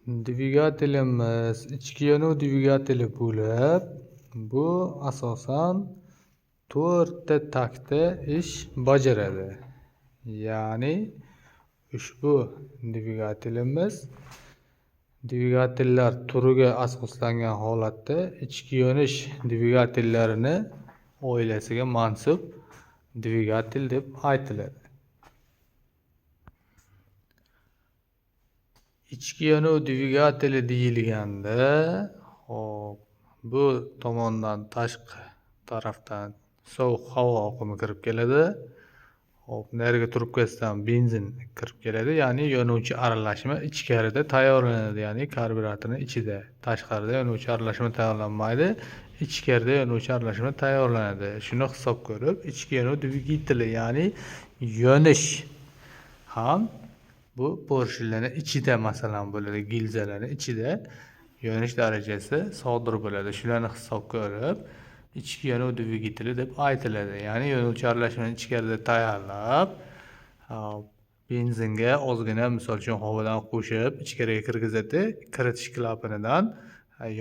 Dvigatelimiz ichki yonuv dvigateli bo'lib, bu asosan to'rtta taktda ish bajaradi. Ya'ni ushbu dvigatelimiz dvigatellar turiga asoslangan holatda ichki yonish dvigatellarini oilasiga mansub dvigatel deb aytiladi. Ichki yonuv dvigateli deyilganda, hop, bu tomondan tashqi tarafdan sovuq havo oqimi kirib keladi. Hop, narigi trubkasidan benzin kirib keladi, ya'ni yonuvchi aralashma ichkarida tayyorlanadi, ya'ni karburatorning ichida. Tashqarida yonuvchi aralashma tayyorlanmaydi, ichkarida yonuvchi aralashma tayyorlanadi. Shuni hisob ko'rib, ichki yonuv dvigateli, ya'ni yonish ham bu porshinlarning ichida masalan bo'ladi, gilzalarning ichida yonish darajasi sodir bo'ladi. Shularni hisobga olib, ichki yonuv dvigateli deb aytiladi. Ya'ni yonuvchi aralashmani ichkarida tayyorlab, benzinga ozgina misol uchun havodan qo'shib ichkariga kirgizadi, kiritish klapanidan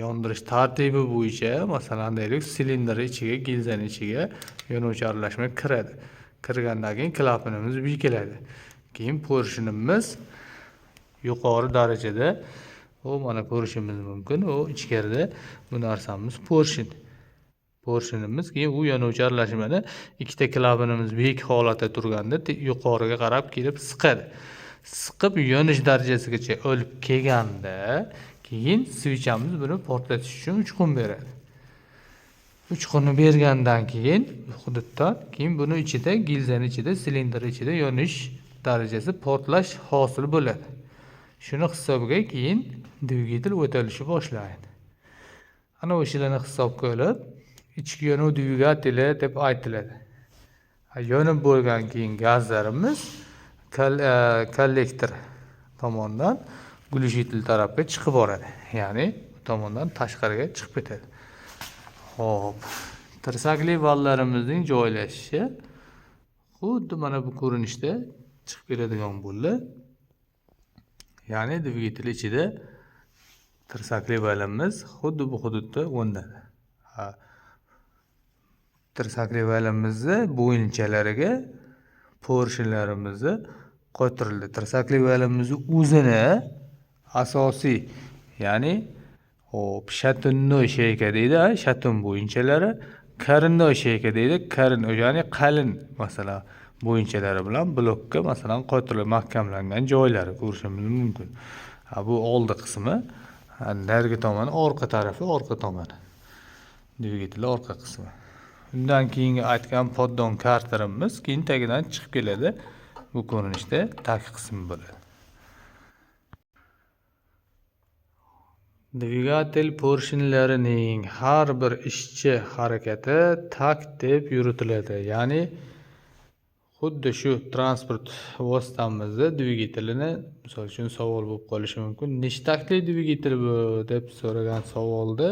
yondirish tartibi bo'yicha masalan deylik, silindr ichiga, gilzani ichiga yonuvchi aralashma kiradi. Kirgandan keyin klapanimiz bekiladi. Keyin porshinimiz yuqori darajada, u mana ko'rishimiz mumkin, u ichkarida bu narsamiz porshin. Porshinimiz keyin u yonuvchi aralashmani ikkita klapanimiz bek holatda turganda yuqoriga qarab kelib siqadi. Siqib yonish darajasigacha o'lib kelganda keyin svichamiz buni portlatish uchun uchqun beradi. Uchqunni bergandan keyin hududdan keyin buni ichida, gilzani ichida, silindr ichida yonish darajasi portlash hosil bo'ladi. Shuni hisobiga keyin dvigatel o'talishi boshlaydi. Ana o'shalarni hisobga olib, ichki yonuv dvigateli deb aytiladi. Yonib bo'lgan keyin gazlarimiz kollektor tomondan glushitel tarafga chiqib boradi. Ya'ni bu tomondan tashqariga chiqib ketadi. Xo'p, tirsakli vallarimizning joylashishi xuddi mana bu ko'rinishda chiqib keladigan bo'ldi. Ya'ni dvigatel ichida tirsakli valimiz xuddi bu hududda o'rnadi. Ha. Tirsakli valimizni bo'yinchalariga porshinlarimizni qotirildi. Tirsakli valimizni o'zini asosiy, ya'ni hop, shatunnoy sheyka deydi, shatun bo'yinchalari, karinnoy sheyka deydi, karin, ya'ni qalin masalan bo'yinchalari bilan blokka masalan qotirilib mahkamlangan joylari ko'rishimiz mumkin. Ha, bu oldi qismi, narigi tomoni, orqa tarafi, orqa tomoni. Dvigatelning orqa qismi. Undan keyingi aytgan poddon karterimiz keyin tagidan chiqib keladi. Bu ko'rinishda tag qismi bo'ladi. Dvigatel porshinlarining har bir ishchi harakati takt deb yuritiladi. Ya'ni xuddi shu transport vositamizni dvigatelini, misol uchun savol bo'lib qolishi mumkin. Nechta taktli dvigatel bu deb so'ragan savolda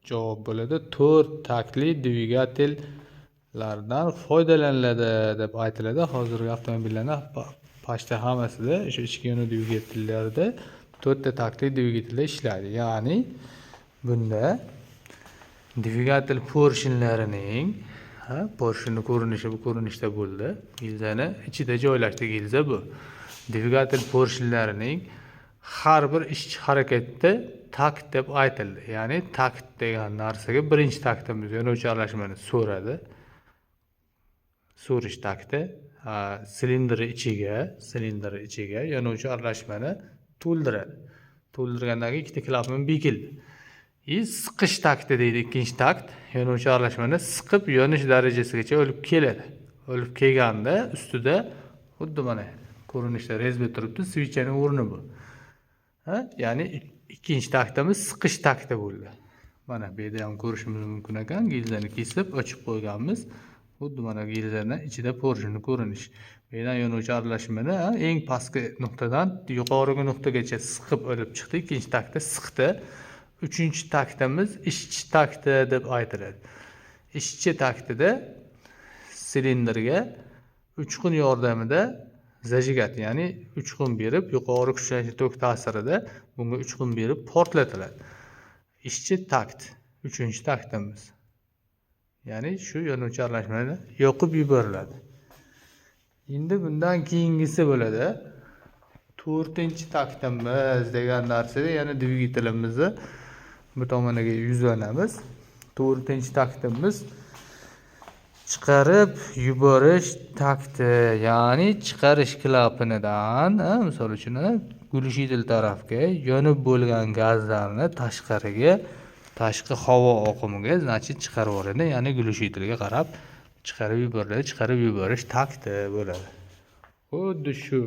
javob bo'ladi. 4 taktli dvigatellardan foydalaniladi deb aytiladi. Hozirgi avtomobillarning почти hammasida o'sha ichki yonuv dvigatellarida 4 ta taktli dvigatellar ishlaydi. Ya'ni bunda dvigatel porshinlarining, ha, porshinni ko'rinishi bu ko'rinishda bo'ldi. Gilzani ichida joylashdi gilza bu. Dvigatel porshinlarining har bir ishchi harakatda takt deb aytildi. Ya'ni takt degan narsaga birinchi taktimiz yonuvchi aralashmani so'radi. So'rish takti, silindr ichiga yonuvchi aralashmani to'ldiradi. To'ldirgandan keyin ikkita klapan bekildi. Siqish takti deydi, ikkinchi takt. Yonuvchi aralashmani siqib yonish darajasigacha o'lib keladi. O'lib kelganda ustida xuddi mana ko'rinishda rezba turibdi, svichaning o'rni bu. Ha, ya'ni ikkinchi taktimiz siqish takti bo'ldi. Mana bu yerda ham ko'rishimiz mumkin ekan, gilzani kesib ochib qo'yganmiz. Xuddi mana gilzani ichida porshinni ko'rinish. Bu yerdan yonuvchi aralashmani eng pastki nuqtadan yuqorigi nuqtagacha siqib olib chiqdi. Ikkinchi taktda siqdi. Uchinchi taktimiz ishchi takti deb aytiladi. Ishchi taktida silindrga uchqun yordamida Зажигать, ya'ni uchqun berib, yuqori kuchlanishli tok ta'sirida bunga uchqun berib portlatiladi. Ishchi takt, uchinchi taktimiz. Ya'ni shu yonuvchi aralashmani yoqib yuboriladi. Endi bundan keyingisi bo'ladi. To'rtinchi taktimiz degan narsada yana dvigatelimizni bu tomoniga yuzlanamiz. To'rtinchi taktimiz chiqarib yuborish takti, ya'ni chiqarish klapanidan, misol uchun, глушитель tarafga yonib bo'lgan gazlarni tashqariga, tashqi havo oqimiga, значит, chiqarib yuboradi, ya'ni глушитель ga qarab chiqarib yuboriladi, chiqarib yuborish takti bo'ladi. Xuddi shu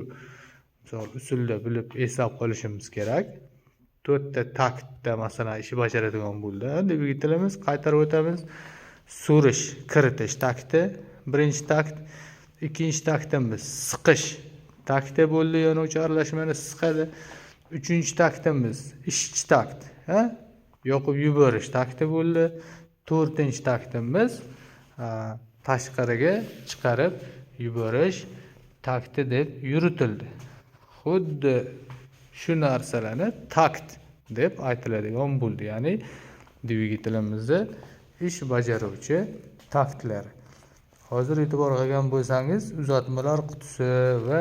misol usulda bilib eslab qolishimiz kerak. To'rtta taktda, masalan, ish bajaradigan bo'ldi dvigatelimiz. Qaytarib o'tamiz: so'rish, kiritish takti, birinchi takt; ikkinchi taktimiz siqish takti bo'ldi, yonuvchi aralashmani siqadi; uchinchi taktimiz ishchi takt, ha, yoqib yuborish takti bo'ldi; to'rtinchi taktimiz tashqariga chiqarib yuborish takti deb yuritildi. Xuddi shu narsalarni takt deb aytiladigan bo'ldi, ya'ni dvigatelimizni ish bajaruvchi taktlari. Hozir e'tibor qilgan bo'lsangiz, uzatmalar qutisi va,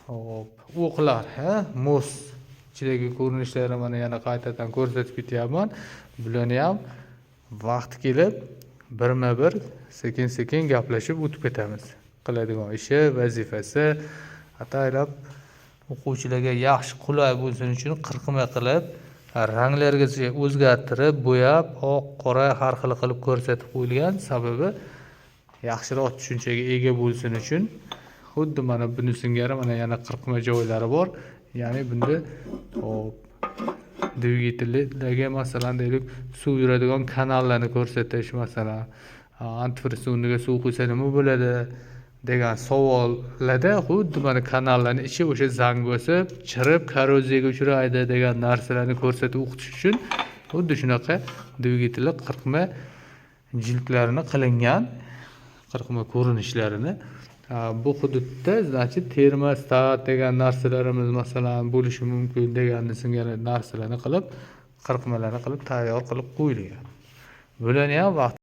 hop, o'qlar, ha, мост ichidagi ko'rinishlari mana yana qaytadan ko'rsatib ketyapman. Bularni ham vaqti kelib birma bir, sekin sekin gaplashib o'tib ketamiz. Qiladigan ishi, vazifasi ataylab o'quvchilarga yaxshi, qulay bo'lsin uchun qirqima qilib, ranglargacha o'zgartirib, bo'yab, oq, qora, har xil qilib ko'rsatib qo'yilgan. Sababi yaxshiroq tushunchaga ega bo'lsin uchun. Xuddi mana buni singari mana yana qirqima joylari bor, ya'ni bunda, hop, dvigateldagi, masalan, deylik, suv yuradigan kanallarni ko'rsatish, masalan, antifriz o'rniga suv quysa nima bo'ladi degan savollarda xuddi mana kanallarni ichi o'sha zang bosib, chirib, korroziyaga uchraydi degan narsalarni ko'rsatib o'qitish uchun xuddi shunaqa dvigatelni qirqma jildlarini qilingan, qirqma ko'rinishlarini. Bu hududda, значит, termostat degan narsalarimiz, masalan, bo'lishi mumkin degan singari narsalarni qilib, qirqmalarni qilib, tayyor qilib qo'yilgan. Bularni ham vaqt